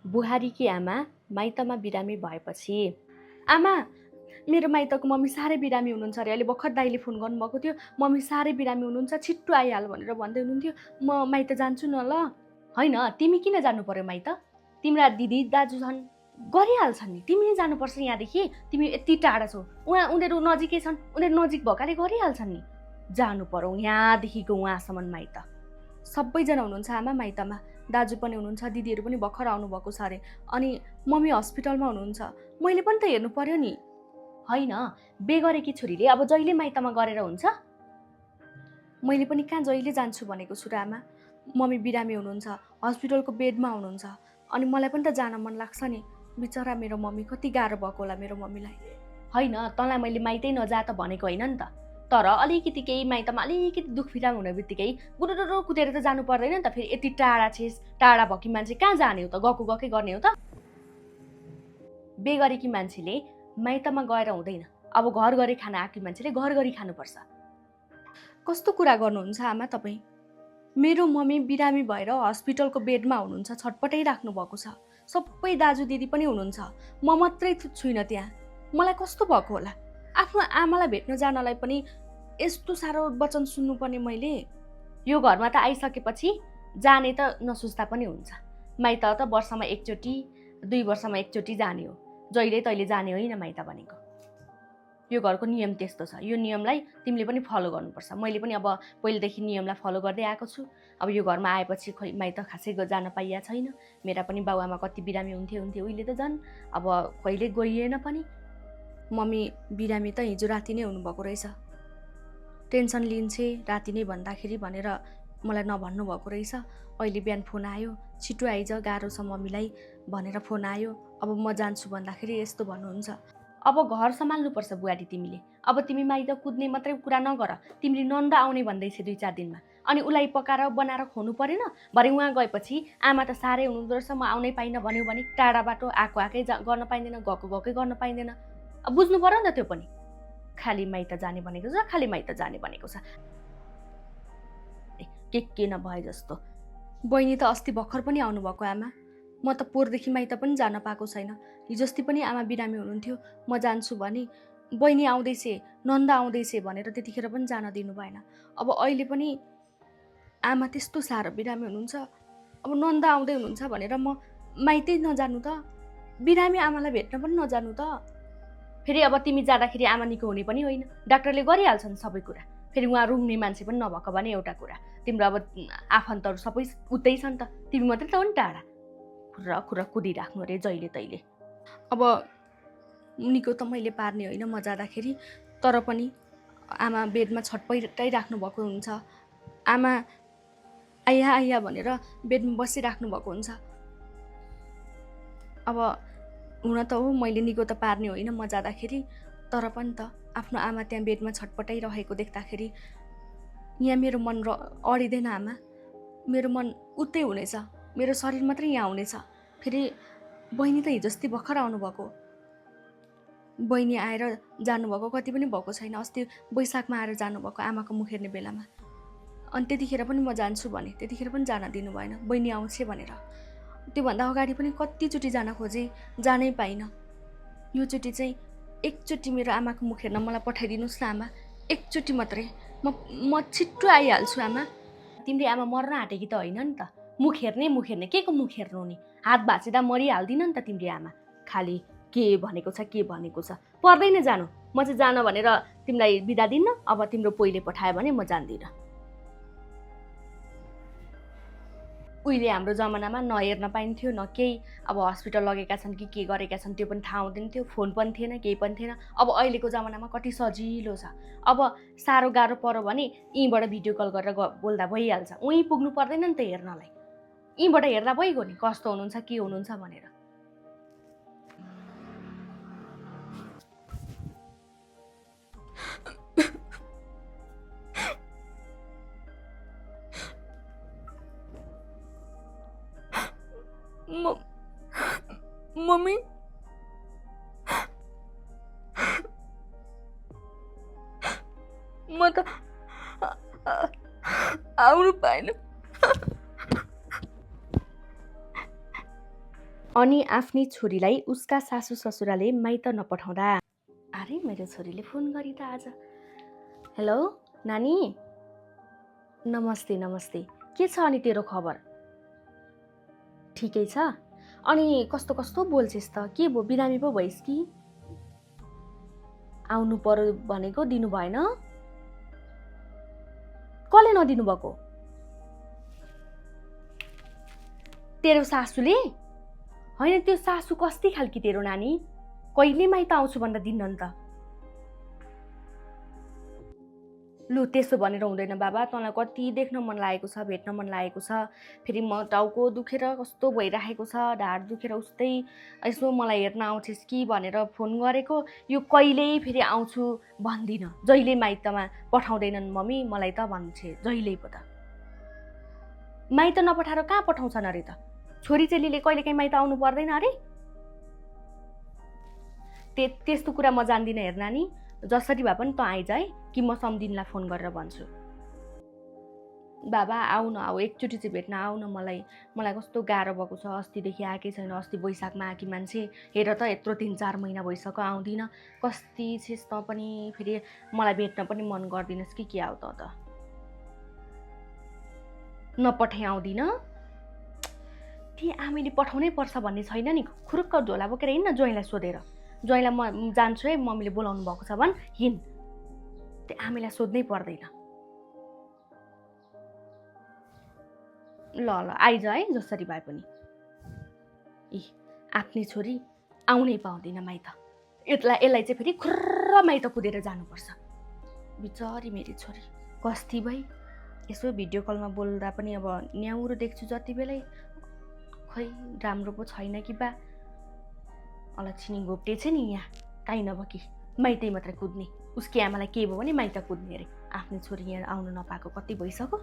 बुहारीकी आमा माइतमा बिरामी भएपछि आमा मेरो माइतको मम्मी साह्रै बिरामी हुनुहुन्छ अरे। अहिले भर्खर दाइले फोन गर्नुभएको थियो, मम्मी साह्रै बिरामी हुनुहुन्छ, छिट्टो आइहाल भनेर भन्दै हुनुहुन्थ्यो। म माइत जान्छु न ल। होइन, तिमी किन जानु पर्यो माइत? तिम्रा दिदी दाजु छन्, गरिहाल्छन् नि। तिमी नै जानुपर्छ यहाँदेखि। तिमी यति टाढा छौ, उनीहरू नजिकै छन्, उनीहरू नजिक भएकाले गरिहाल्छन् नि। जानु पर्यो यहाँदेखिको उहाँसम्म माइत। सबैजना हुनुहुन्छ आमा माइतमा, दाजु पनि हुनुहुन्छ, दिदीहरू पनि भर्खर आउनुभएको छ अरे। अनि मम्मी हस्पिटलमा हुनुहुन्छ, मैले पनि त हेर्नु पर्यो नि। होइन, बेगरेकी छोरीले अब जहिले माइतमा गरेर हुन्छ? मैले पनि कहाँ जहिले जान्छु भनेको छु र आमा। मम्मी बिरामी हुनुहुन्छ, हस्पिटलको बेडमा हुनुहुन्छ, अनि मलाई पनि त जान मन लाग्छ नि। बिचरा मेरो मम्मी, कति गाह्रो भएको होला मेरो मम्मीलाई। होइन, तँलाई मैले माइतै नजा त भनेको होइन नि त, तर अलिकति केही माइतमा अलिकति दुख बिराम हुने बित्तिकै गुरुरु कुदेर त जानु पर्दैन नि त। फेरि यति टाढा छेस, टाढा भएकी मान्छे कहाँ जाने हो त? गएको गएकै गर्ने हो त। बेगरेकी मान्छेले माइतमा गएर हुँदैन, अब घर गरी खाना आएकी मान्छेले घर गरी खानुपर्छ। कस्तो कुरा गर्नुहुन्छ आमा तपाईँ? मेरो मम्मी बिरामी भएर हस्पिटलको बेडमा हुनुहुन्छ, छटपटाइराख्नु भएको छ। सबै दाजु दिदी पनि हुनुहुन्छ, म मात्रै छुइनँ त्यहाँ। मलाई कस्तो भएको होला? आफ्नो आमालाई भेट्न जानलाई पनि यस्तो साह्रो वचन सुन्नुपर्ने मैले। यो घरमा त आइसकेपछि जाने त नसोच्दा पनि हुन्छ। माइत त वर्षमा एकचोटि, 2 वर्षमा एकचोटि जाने हो, जहिले तैले जाने होइन माइत भनेको। यो घरको नियम त्यस्तो छ। यो नियमलाई तिमीले पनि फलो गर्नुपर्छ। मैले पनि अब पहिलेदेखि नियमलाई फलो गर्दै आएको छु। अब यो घरमा आएपछि खोइ माइत खासै जान पाइया छैन। मेरा पनि बाउआमा कति बिरामी हुन्थे उहिले त झन्, अब कहिले गइएन पनि। मम्मी बिरामी त हिजो राति नै हुनुभएको रहेछ। टेन्सन लिन्छे राति नै भन्दाखेरि भनेर मलाई नभन्नु भएको रहेछ। अहिले बिहान फोन आयो, छिटो आइज, गाह्रो छ मम्मीलाई भनेर फोन आयो। अब म जान्छु भन्दाखेरि यस्तो भन्नुहुन्छ। अब घर सम्हाल्नुपर्छ बुहारी तिमीले। अब तिमी माइत कुद्ने मात्रै कुरा नगर। तिमीले नन्द आउने भन्दैछ 2-4 दिनमा, अनि उसलाई पकाएर बनाएर खुवाउनु परेन? भरे उहाँ गएपछि आमा त साह्रै हुनुहुँदो रहेछ, म आउनै पाइनँ भन्यो भने टाढा बाटो आएकै गर्न पाइँदैन, गएको गएकै गर्न पाइँदैन। अब बुझ्नु पर्यो नि त त्यो पनि। खाली माइत जाने भनेको छ, खाली माइत जाने भनेको छ, के नभए जस्तो। बहिनी त अस्ति भर्खर पनि आउनुभएको आमा। म त पोहोरदेखि माइत पनि जान पाएको छैन। हिजोस्ति पनि आमा बिरामी हुनुहुन्थ्यो, म जान्छु भने बहिनी आउँदैछ, नन्द आउँदैछ भनेर त्यतिखेर पनि जान दिनु भएन। अब अहिले पनि आमा त्यस्तो साह्रो बिरामी हुनुहुन्छ, अब नन्द आउँदै हुनुहुन्छ भनेर म माइतै नजानु त? बिरामी आमालाई भेट्न पनि नजानु त? फेरि अब तिमी जाँदाखेरि आमा निको हुने पनि होइन, डाक्टरले गरिहाल्छन् सबै कुरा। फेरि उहाँ रुङ्ने मान्छे पनि नभएको भने एउटा कुरा, तिम्रो अब आफन्तहरू सबै उतै छन् त, तिमी मात्रै त हो नि टाढा। खुरा कुदिराख्नु अरे जहिले तैले। अब निको त मैले पार्ने होइन म जाँदाखेरि, तर पनि आमा बेडमा छटपटाइराख्नु भएको हुन्छ। आमा आइया भनेर बेडमा बसिराख्नु भएको हुन्छ। अब हुन त हो मैले निको त पार्ने होइन म जाँदाखेरि, तर पनि त आफ्नो आमा त्यहाँ बेडमा छटपटाइरहेको देख्दाखेरि यहाँ मेरो मन अडिँदैन आमा। मेरो मन उतै हुनेछ, मेरो शरीर मात्रै यहाँ हुनेछ। फेरि बहिनी त हिजोस्ति भर्खर आउनुभएको, बहिनी आएर जानुभएको कति पनि भएको छैन। अस्ति वैशाखमा आएर जानुभएको आमाको मुख हेर्ने बेलामा। अनि त्यतिखेर पनि म जान्छु भने त्यतिखेर पनि जान दिनु भएन, बहिनी आउँछ भनेर। त्योभन्दा अगाडि पनि कतिचोटि जान खोजेँ, जानै पाइनँ। योचोटि चाहिँ एकचोटि मेरो आमाको मुख हेर्न मलाई पठाइदिनुहोस् न आमा, एकचोटि मात्रै। म छिट्टो आइहाल्छु आमा। तिम्रो आमा मर्न आँटेकी त होइन नि त। मुख हेर्ने के को मुख हेर्नु नि? हात भाँचिँदा मरिहाल्दिन नि त तिम्रो आमा। खालि के भनेको छ पर्दैन जानु। म चाहिँ जान भनेर तिमीलाई बिदा दिन्न। अब तिम्रो पहिले पठायो भने म जान्दिनँ। उहिले हाम्रो जमानामा नहेर्न पाइन्थ्यो न केही। अब हस्पिटल लगेका छन् कि के गरेका छन् त्यो पनि थाहा हुँदैन थियो, फोन पनि थिएन, केही पनि थिएन। अब अहिलेको जमानामा कति सजिलो छ। अब साह्रो गाह्रो पर्यो भने यहीँबाट भिडियो कल गरेर बोल्दा भइहाल्छ, उहीँ पुग्नु पर्दैन नि त हेर्नलाई। यहीँबाट हेर्दा भइगयो नि कस्तो हुनुहुन्छ के हुनुहुन्छ भनेर। मम्मी म त आउनु पाएन। अनि आफ्नी छोरीलाई उसका सासू ससुराले माइत नपठाउँदा। अरे मेरो छोरीले फोन गरी त आज। हेलो नानी, नमस्ते नमस्ते, के छ अनि तेरो खबर? ठिकै छ? अनि कस्तो कस्तो बोल्छिस् त? के भयो, बिरामी पो भइस् कि? आउनु पर्यो भनेको दिनु भएन? कसले नदिनु भएको? तेरो सासूले? होइन, त्यो सासू कस्ती खालकी तेरो नानी? कहिले माइत आउँछु भन्दा दिन्न नि त। लु त्यसो भनेर हुँदैन बाबा, तँलाई कति देख्न मन लागेको छ, भेट्न मन लागेको छ। फेरि म टाउको दुखेर कस्तो भइराखेको छ, ढाड दुखेर उस्तै, यसो मलाई हेर्न आउँछिस् कि भनेर फोन गरेको। यो कहिल्यै फेरि आउँछु भन्दिनँ, जहिले माइतमा पठाउँदैनन् मम्मी मलाई त भन्छे, जहिल्यै पो त। माइत नपठाएर कहाँ पठाउँछन् अरे त? छोरी चेलीले कहिलेकाहीँ माइत आउनु पर्दैन अरे? त्यस्तो कुरा म जान्दिनँ। हेर नानी, जसरी भए पनि त आइज है, कि म सम्धिनीलाई फोन गरेर भन्छु। बाबा आऊ न, आऊ एकचोटि चाहिँ भेट्न आऊ न। मलाई कस्तो गाह्रो भएको छ, अस्तिदेखि आएकै छैन। अस्ति वैशाखमा आएकी मान्छे, हेर त यत्रो 3-4 महिना भइसक्यो आउँदिन। कस्ती छिस् त पनि, फेरि मलाई भेट्न पनि मन गर्दिनस् कि के आऊ त नपठाइ आउँदिन? ती आमेले पठाउनै पर्छ भन्ने छैन नि। खुरुक्क झोला बोकेर हिँड्न ज्वाइँलाई सोधेर। ज्वाइँलाई म जान्छु है, मम्मीले बोलाउनु भएको छ भन्, हिँड। त्यो आमेलाई सोध्नै पर्दैन। ल ल आइज है, जसरी भए पनि। आफ्नै छोरी आउनै पाउँदैन माइत। यसलाई चाहिँ फेरि खुर्र माइत कुदेर जानुपर्छ। बिचारी मेरी छोरी कस्ती भई। यसो भिडियो कलमा बोल्दा पनि अब न्याउरो देख्छु जति बेलै, खै राम्रो पो छैन कि बा। अलक्षिनी घोप्टे छ नि यहाँ, काहीँ नभकी माइतै मात्रै कुद्ने। उसकी आमालाई के भयो भने माइत कुद्ने अरे। आफ्नो छोरी यहाँ आउनु नपाएको कति भइसक्यो।